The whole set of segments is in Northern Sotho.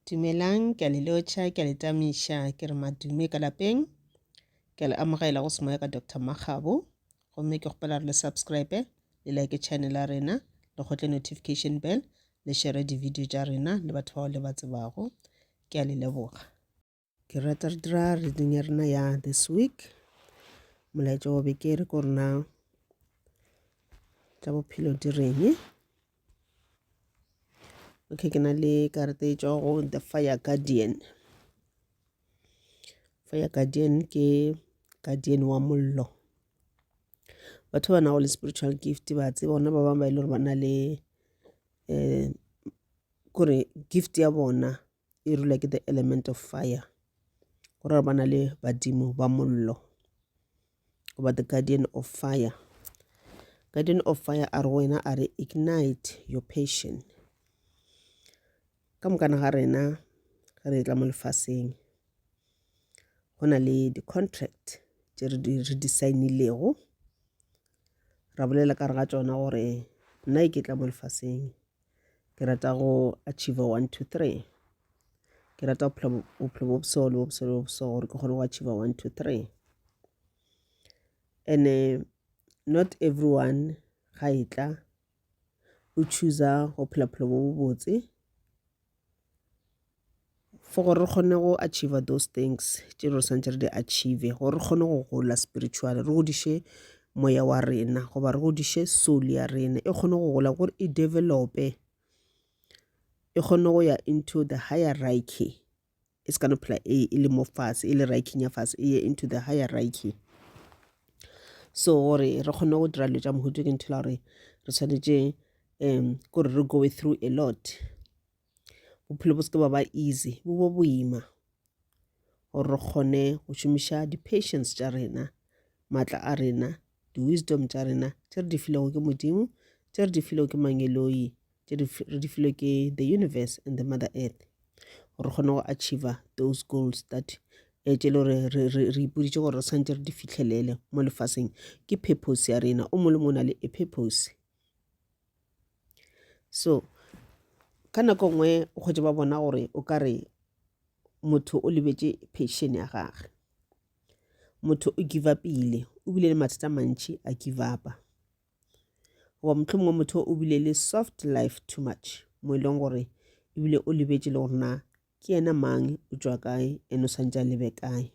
Dumelang, ke a le lotšha, ke a le tamiša, ke re madume ka lapeng. Ke a le amogela go Semoya ka Doctor Makgabo. Gomme ke kgopela re le subscribe, le like channel ya rena, le kgotle notification bell, le share di-video tša rena le batho bao le ba tsebago. Ke a le leboga. Ke rata re dira reading ya rena ya this week. Molaetša wa beke re ko rena tša bophelo di reng. Okay, ke na le karata e tšwa go The Fire Guardian. Fire Guardian ke guardian wa mollo. Batho ba nago le spiritual gift ba tseba ona ba bangwe ba e le gore ba na le um kore gift ya bona e rula ke the element of fire go ra ba na le badimo ba mollo goba the guardian of fire guardian of fire a re wena a re ignite your passion ka mokana ga rena ge re tla mo lefaseng go na le di-contract tše re di sign-ilego ra bolela ka re ga tšona gore nna e ke tla mo lefaseng Ke rata go achiever 1 2 3. Ke rata go phela bophelo bo boso le bo boso le bo boso gore ke kgone go achiever 1 2 3. And-e not everyone ga e tla o chooser go phela bophelo bo bo botse. For gore re kgone go achiever those things tše re santse re di achieve gore re kgone go gola spiritually re godiše moya wa rena goba re godiše soul ya rena e kgone go gola gore e develope e kgone go ya into the hierarchy e se ka no phela e e le mo fase e le ranking ya fase e ye into the hierarchy so gore re kgone go dira dilo tša mohuta ke ntho la gore re tshwanetše um kore re go through a lot Bophelo bo se ke ba ba easy, bo bo boima gore re kgone go šomiša di-patience tša rena, maatla a rena, di-wisdom tša rena tše re di filego ke Modimo, tše re di filego ke mangeloi, tše re di filwe ke the universe and the mother earth gore re kgone go achiever those goals that eh, tše le gore re ipoditše gore re swanetše re di fihlelele mo lefaseng. Ke purpose ya rena, o mongwe le mongwe o na le a purpose. So ka nako e nngwe o hwetše ba bona gore o ka re motho o lebetše passion ya gage. Motho o give up-ile, o bile le mathata a mantši a give up-a. Goba mohlomongwe motho o bile le soft life too much mo e leng gore ebile o lebetše le gore na ke yena mang, o tšwa kae and o swantše a lebe kae.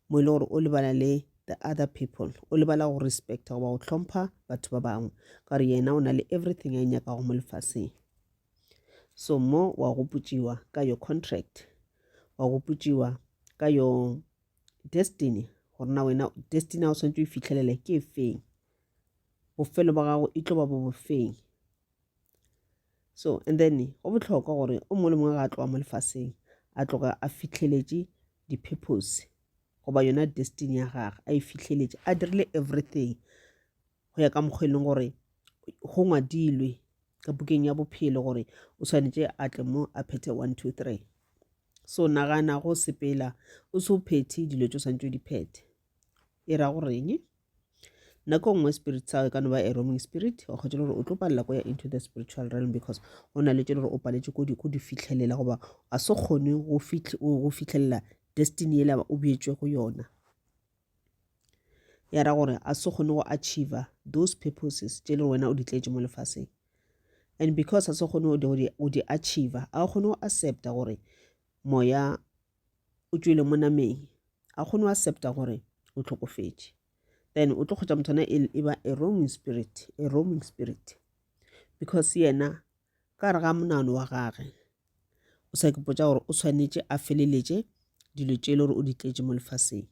Mo e le gore o lebala le the other people, o lebala go respecta goba go hlompha batho ba bangwe ka gore yena o na le everything a e nyakago mo lefaseng. So mo wa gopotšiwa ka your contract, wa gopotšiwa ka your destiny gore na wena destiny ya o swantše o e fihlelele ke e feng, bofelo ba gago e tlo ba bo bofeng. So and then go bohlokwa gore o mongwe le mongwe ga a tloga mo lefaseng a tloga a fihleletše di-purpose goba yona destiny ya gage a e fihleletše a dirile everything go ya ka mokgwa e leng gore go ngwadilwe ka bukeng ya bophelo gore o swanetše a tle mo a phethe 1 2 3. So nagana go sepela o se o phethe dilo tše o swanetše o di phethe e ra goreng? Nako nngwe spirit sa e ka no ba a roaming spirit wa kgotsa le gore o tlo palela ko ya into the spiritual realm because go na le tše le gore o paletše ko di ko di fihlelela goba a se kgone go go fihlelela destiny yela o beetšwe go yona. Ya ra gore a se kgone go achiever those purposes tše le wena o di tletše mo lefaseng. And because a se kgone go di achiever a kgone go accepta gore moya o tšwele mo nameng a kgone go accepta gore o hlokofetše then o tlo kgotsa motho e, e ba a roaming spirit a roaming spirit because yena ka gare ga monagano wa gage o sa ipotša gore o swanetše a feleletše dilo tše e le gore o di tletše mo lefaseng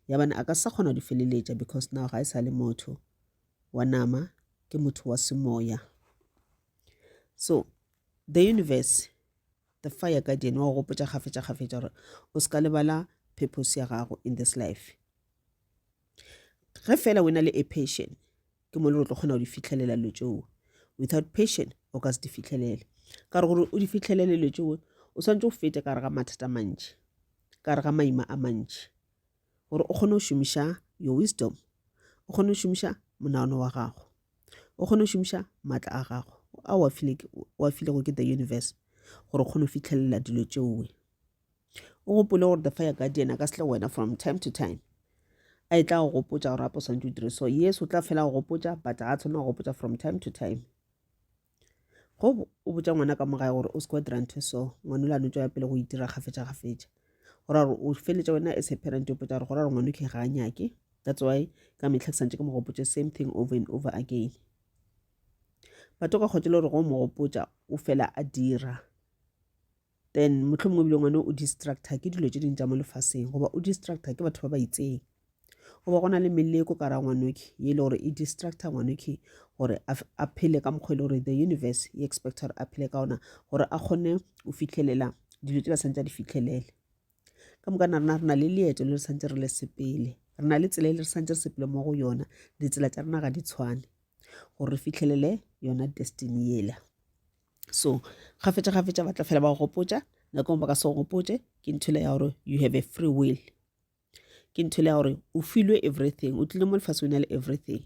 ya bane a ka sa kgona go di feleletša because now ga e sa le motho wa nama ke motho wa semoya so the universe The Fire Guardian wa go gopotša kgafetša-kgafetša gore o se ka lebala purpose ya gago in this life. Ge fela o na le a passion, ke mo le gore o tlo kgona go di fihlelela dilo tšeo. Without passion, o ka se di fihlelele. Ka gore gore o di fihlelele dilo tšeo, o swanetše go feta ka gare ga mathata a mantši, ka gare ga maima a mantši, gore o kgone go šomiša your wisdom, o kgone go šomiša monagano wa gago. O kgone go šomiša maatla a gago a o a filego ke the universe. gore o kgone go fitlhelela dilo tšeoe. O gopole gore the fire guardian a ka se tle go wena from time to time a e tla go gopotša gore gape o swanetše o dire so. Yes, o tla fela go gopotša but ga a tshwanela go gopotša from time to time. Go o botša ngwana ka mo gae gore o se ke wa dira ntho e so, ngwana o le a no tšwela pele go itira kgafetša-kgafetša. Go ra gore o feletša wena as a parent o ipotša gore go ra gore ngwana okay ga a nyake. That's why ka mehla ke santše ke mo gopotše same thing over and over again. But o ka kgotsa le gore go mo gopotša o fela a dira. Then mohlomongwe ebile ngwana o distracta ke dilo tše dingwe tša mo lefaseng goba o distracta ke batho ba ba itseng. Goba go na le meleko ka ra ngwanoki ye e le gore e distracta ngwanoki gore a phele ka mokgwa e le gore the universe e expecta gore a phele ka ona gore a kgone go fitlhelela dilo tše ba santse a di fitlhelele. Ka moka na rena re na le leeto le re santse re le sepele. Re na le tsela e le re santse re sepele mo go yona. Ditsela tša rena ga di tshwane gore re fitlhelele yona destiny yela. So kgafetša kgafetša ba tla fela ba go gopotša, nako ba ka se go gopotše ke ntho ya gore you have a free will. Ke ntho ya gore o filwe everything, o tlile mo lefaseng o na le everything.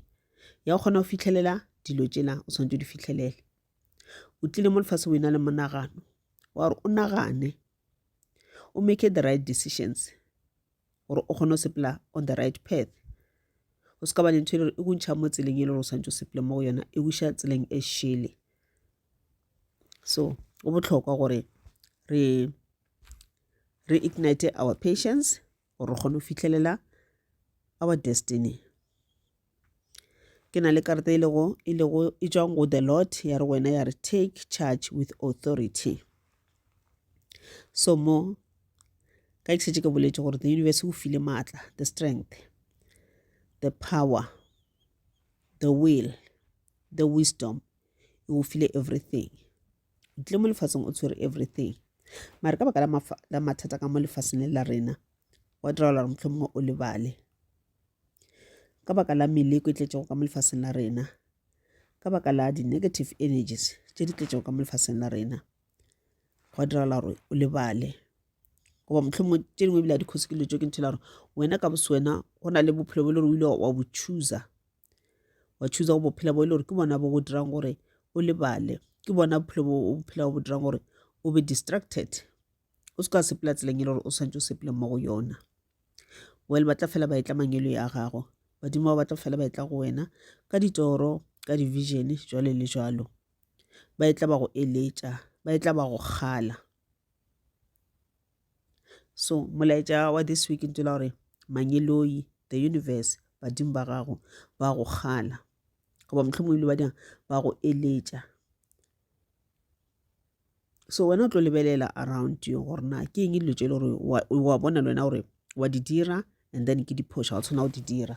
Ya go kgona go fitlhelela dilo tšela o swanetše o di fitlhelele. O tlile mo lefaseng o na le monagano wa gore o nagane, o make the right decisions gore o kgone go sepela on the right path. O se ka ba le ntho e le gore e go ntšha mo tseleng e le gore o swanetše o sepele mo go yona, e go iša tseleng e šele. So go bohlokwa gore re re ignite our patience gore re kgone go fihlelela our destiny. Ke na le karata e lego e lego e tšwang go the Lord ya re wena ya re take charge with authority. So mo ka ke šetše ke boletše gore the universe o file maatla, the strength, the power, the will, the wisdom, e o file everything. O tlile mo lefaseng o tshwere everything. Mare ka baka la mathata ka mo lefaseng le la rena, wa diragala gore mohlomongwe o lebale. Ka baka la meleko e tletšego ka mo lefaseng la rena, ka baka la di-negative energies tše di tletšego ka mo lefaseng la rena, gwa diragala gore o lebale. Goba mohlomongwe tše dingwe ebile ga di cause ke dilo tšeo ke ntho e le gore wena ka boswena go na le bophelo bo e le gore o ile wa bo chooser. Wa chooser go bophelo bo e le gore ke bona bo go dirang gore o lebale. Ke bona bophelo bo o phelago bo dirang gore o be distracted. O se ka sepela tseleng e le gore o swanetše o sepele mo go yona. Well, ba tla fela ba etla mangelo a gago. Badimo ba tla fela ba etla go wena ka ditoro, ka di-vision, jwalo le jwalo. Ba etla ba go eletša, ba etla ba go kgala. So molaetša wa this week ntse la gore mangeloi, the universe, badimo ba gago ba go kgala. Goba mohlomongwe ebile ba dirang ba go eletša. So wena o tlo lebelela around you gore na ke eng dilo tše e le gore wa bona le wena gore wa di dira and then ke diphošo ga o tshwanela go di dira.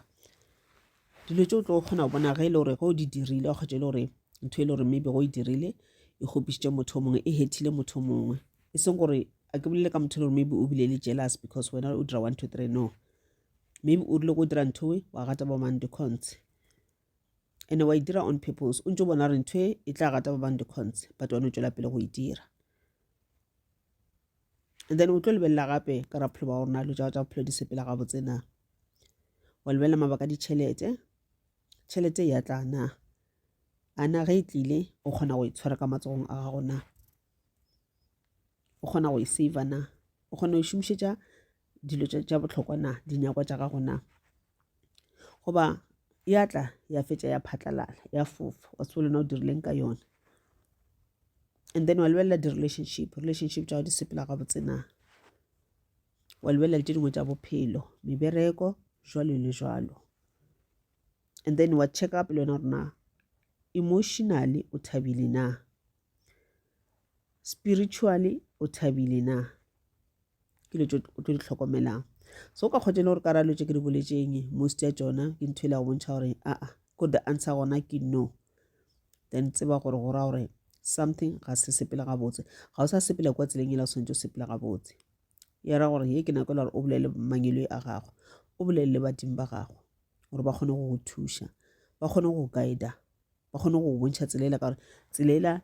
Dilo tše o tlo kgona go bona ge e le gore ge o di dirile wa kgwetša e le gore ntho e le gore maybe go e dirile e kgopišitše motho o mongwe e hurtile motho o mongwe. E seng gore a ke bolele ka motho e le gore maybe o bile le jealous because wena o dira 1 2 3 no. Maybe o rile go dira ntho e wa gata ba bang di-cons. And wa e dira on purpose o ntse o bona gore ntho e e tla gata ba bang di-cons but wa no tšwela pele go e dira. And then o tlo lebelela gape ka ra bophelo ba gore na dilo tša bophelo di sepela gabotse na. Wa lebelela mabaka a ditšhelete, tšhelete ya tla na. A na ge e tlile o kgona go e tshwara ka matsogong a gago na. O kgona go e saver na. O kgona go e šomišetša dilo tša bohlokwa na, dinyakwa tša gago na. Goba ya tla ya fetša ya phatlalala ya fofa wa se tsebe le wena o dirileng ka yona. And then wa lebelela di-relationship, relationship tša gago di sepela gabotse na. Wa lebelela le tše dingwe tša bophelo, mebereko jwalo le jwalo. And then wa check up le wena gore na emotionally o thabile na. Spiritually o thabile na. Ke dilo tše o tlo di hlokomelang. So o ka kgotsa e le gore ka ra dilo tše ke di boletšeng most ya tšona ke ntho e le ya go bontšha gore aa ko the answer gona ke no. Then tseba gore go ra gore something ga se sepele gabotse. Ga o sa sepela kwa tseleng e la o swanetše o sepele gabotse. Ya ra gore ye ke nako e le gore o bolele mangeloi a gago, o bolele le badimo ba gago gore ba kgone go go thuša, ba kgone go go guide-a, ba kgone go go bontšha tsela ela ka gore tsela ela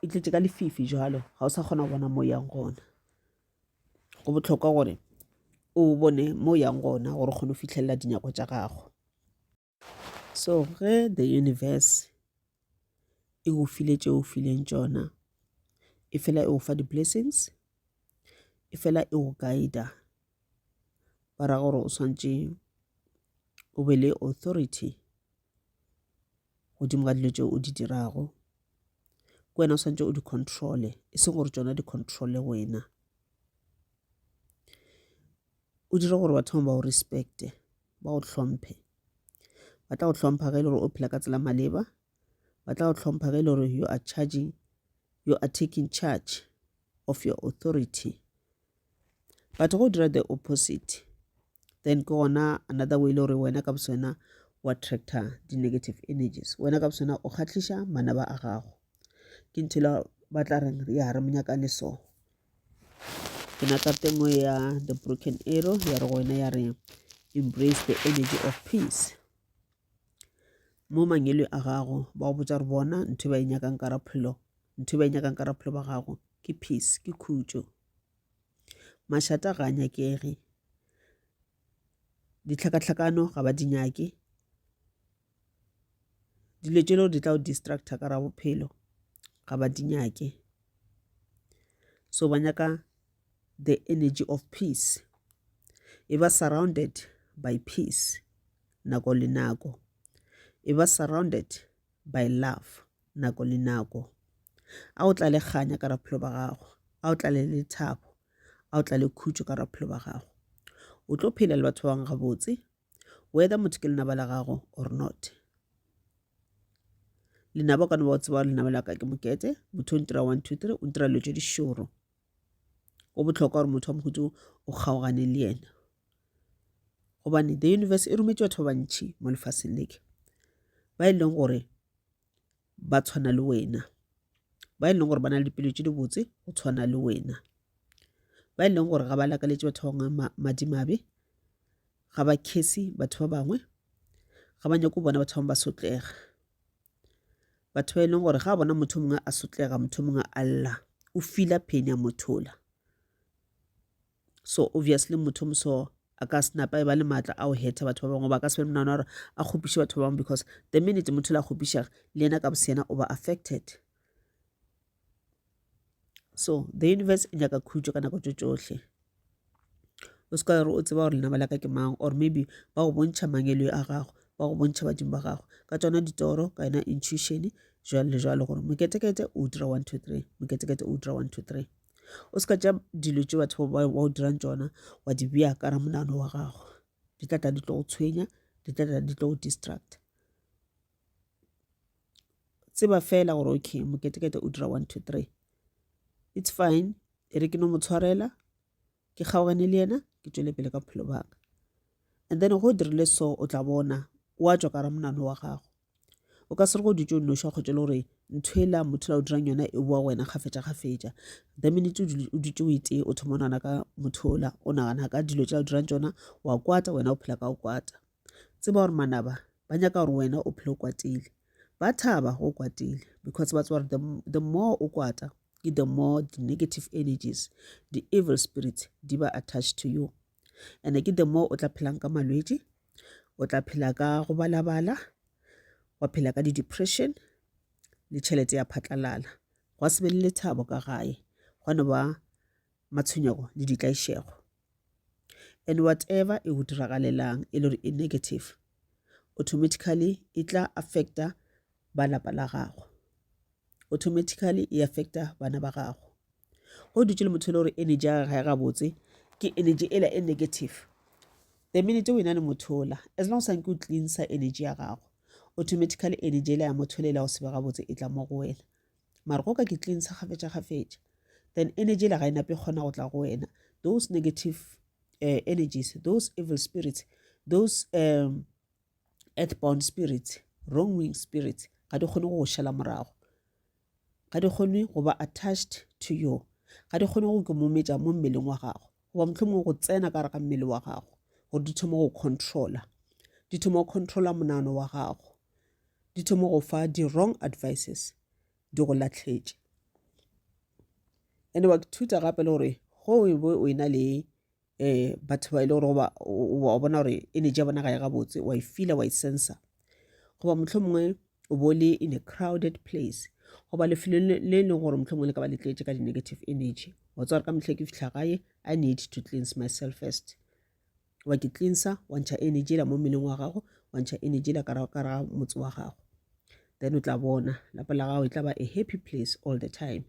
e tletše ka lefifi jwalo ga o sa kgona go bona mo o yang gona. Go bohlokwa gore o bone mo o yang gona gore o kgone go fihlelela dinyakwa tša gago. So ge the universe e go file tše o fileng tšona, E fela e go fa di-blessings, e fela e go guide-a. Ba ra gore o swantše o be le authority godimo ga dilo tšeo o di dirago. Ke wena o swantše o di control-e, e seng gore tšona di control-e wena. O dire gore batho ba go respect-e, ba go hlomphe. Ba tla go hlompha ge e le gore o phela ka tsela maleba, ba tla go hlompha ge e le gore you are charging, you are taking charge of your authority. But go dira the opposite, then ke gona another way e le gore wena ka boswena o attracta di-negative energies. Wena ka boswena o kgahliša manaba a gago. Ke ntho ela ba tla reng ya re monyaka le so. Ke na karata e nngwe ya the broken arrow ya re go wena ya re embrace the energy of peace. Mo mangwele a gago ba go botša gore bona ntho e ba e nyakang ka raphelo, ntho e ba e nyakang ka raphelo ba gago ke peace, ke khutšo. Mašata ga a nyakege, ditlhakatlhakano ga ba di nyake, dilo tše le gore di tla go distracta ka ra bophelo ga ba di nyake. So ba nyaka the energy of peace, e ba surrounded by peace. nako le nako. E ba surrounded by love nako le nako. A o tlale kganya ka raphelo ba gago, a o tlale lethabo, a o tlale khutšo ka raphelo ba gago. O tlo phela le batho ba bangwe gabotse, whether motho ke lenaba la gago or not. Lenaba o ka no ba o tseba gore lenaba la ka ke mokete, motho o ntira 1 2 3, o ntira dilo tše dišoro. Go bohlokwa gore motho wa mohuta o kgaogane le yena. Gobane the universe e rometše batho ba bantši mo lefaseng leke ba e leng gore ba tshwana le wena, ba e leng gore ba na le dipelo tše dibotse go tshwana le wena, ba e leng gore ga ba lakaletše batho ba bangwe madimabe, ga ba curse batho ba bangwe, ga ba nyake go bona batho ba bangwe ba sotlega. Batho ba e leng gore ga a bona motho o mongwe a sotlega, motho o mongwe a lla, o feel-a pain ya motho ola. So obviously motho o moso a ka se napa e ba le maatla a go hetha batho ba bangwe, goba a ka se be le monagano wa gore a kgopiše batho ba bangwe because the minute motho le a kgopišega le yena ka boseyena o ba affected. So the universe e nyaka khutšo ka nako tše tšohle. O se ka re o tseba gore lenaba la ka ke mang or maybe ba go bontšha mangelo a gago, ba go bontšha badimo ba gago ka tšona ditoro, ka yona intuition jwalo le jwalo gore moketekete o dira 1 2 3, moketekete o dira 1 2 3. O se ka tša dilo tše batho ba o dirang tšona wa di bea ka ra monagano wa gago. Di tla tla di tlo go tshwenya, di tla tla di tlo go distract. Tseba fela gore okay moketekete o dira 1 2 3. It's fine, e re ke no mo tshwarela, ke kgaogane le yena, ke tšwele pele ka bophelo ba ka. And then go dirile so o tla bona wa tšwa ka ra monagano wa gago. O ka se re go dutše o nnoši wa kgotša le gore ntho ela motho la o dirang yona e boa go wena kgafetša-kgafetša. The minute o dutše o itee o thoma o nagana ka motho ola, o nagana ka dilo tša o dirang tšona, wa kwata wena o phela ka go kwata. Tseba gore manaba ba nyaka gore wena o phele o kwatile. Ba thaba go kwatile because ba tseba gore the more o kwata ke the more the negative energies, the evil spirits di ba attached to you. And ke the more o tla phelang ka malwetši, o tla phela ka go balabala, wa phela ka di-depression le tšhelete ya phatlalala. Gwa se be le lethabo ka gae, gwa no ba matshwenyego le ditlaišego. And whatever e go diragalelang e le gore e negative, automatically e tla affecta ba lapa la gago. Automatically e affecta bana ba gago. Go dutše le motho e le gore energy ya gage ga e gabotse, ke energy ela e negative. The minute o ena le motho ola, as long as o cleansa energy ya gago, automatically energy ela ya motho ola ela go se be gabotse e tla mo go wena. Mara go ka ke cleansa kgafetša-kgafetša, then energy ela ga e nape e kgona go tla go wena. Those negative uh, energies, those evil spirits, those um, earthbound spirits, wrong-wing spirits, ga di kgone go go šala morago. Ga di kgone go ba attached to you. Ga di kgone go komometša mo mmeleng wa gago, goba mohlomongwe go tsena ka gare ga mmele wa gago gore di thome go controller. Di thome go controller monagano wa gago. Di thome go fa di-wrong advices, di go lahletše. And wa ithuta gape le gore go o be o ena le um batho ba e le gore goba wa bona gore energy ya bona ga e gabotse, wa e feela, wa e sensa. Goba mohlomongwe o bo le in a crowded place. Goba lefelo le e leng gore mohlomongwe le ka ba le tletše ka di-negative energy. Wa tseba gore ka mehla ke fihla gae, I need to cleanse myself first. Wa ke cleansa, wa ntšha energy ela mo mmeleng wa gago, wa ntšha energy ela ka ga motse wa gago. Then o tla bona lapa la gago e tla ba a happy place all the time.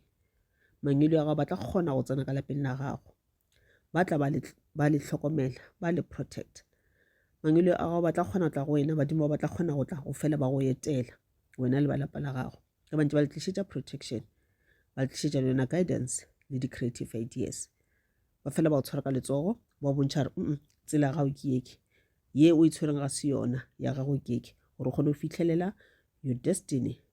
Mangwele a gago ba tla kgona go tsena ka lapeng la gago. Ba tla ba le, ba le hlokomela, ba le protect. Mangwele a gago ba tla kgona go tla go wena, badimo ba tla kgona go tla go fela ba go etela, wena le ba lapa la gago. Ge ba ntše ba le tlišetša protection, ba le tlišetša le yona guidance le di-creative ideas. Ba fela ba go tshwara ka letsogo, ba bontšha gore mm tsela ya gago ke eke, ye o e tshwereng ga se yona, ya gago ke eke, gore o kgone go fihlelela your destiny.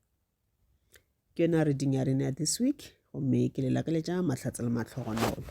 Ke yona reading ya rena ya this week, gomme ke le lakaletša mahlatse le mahlogonolo.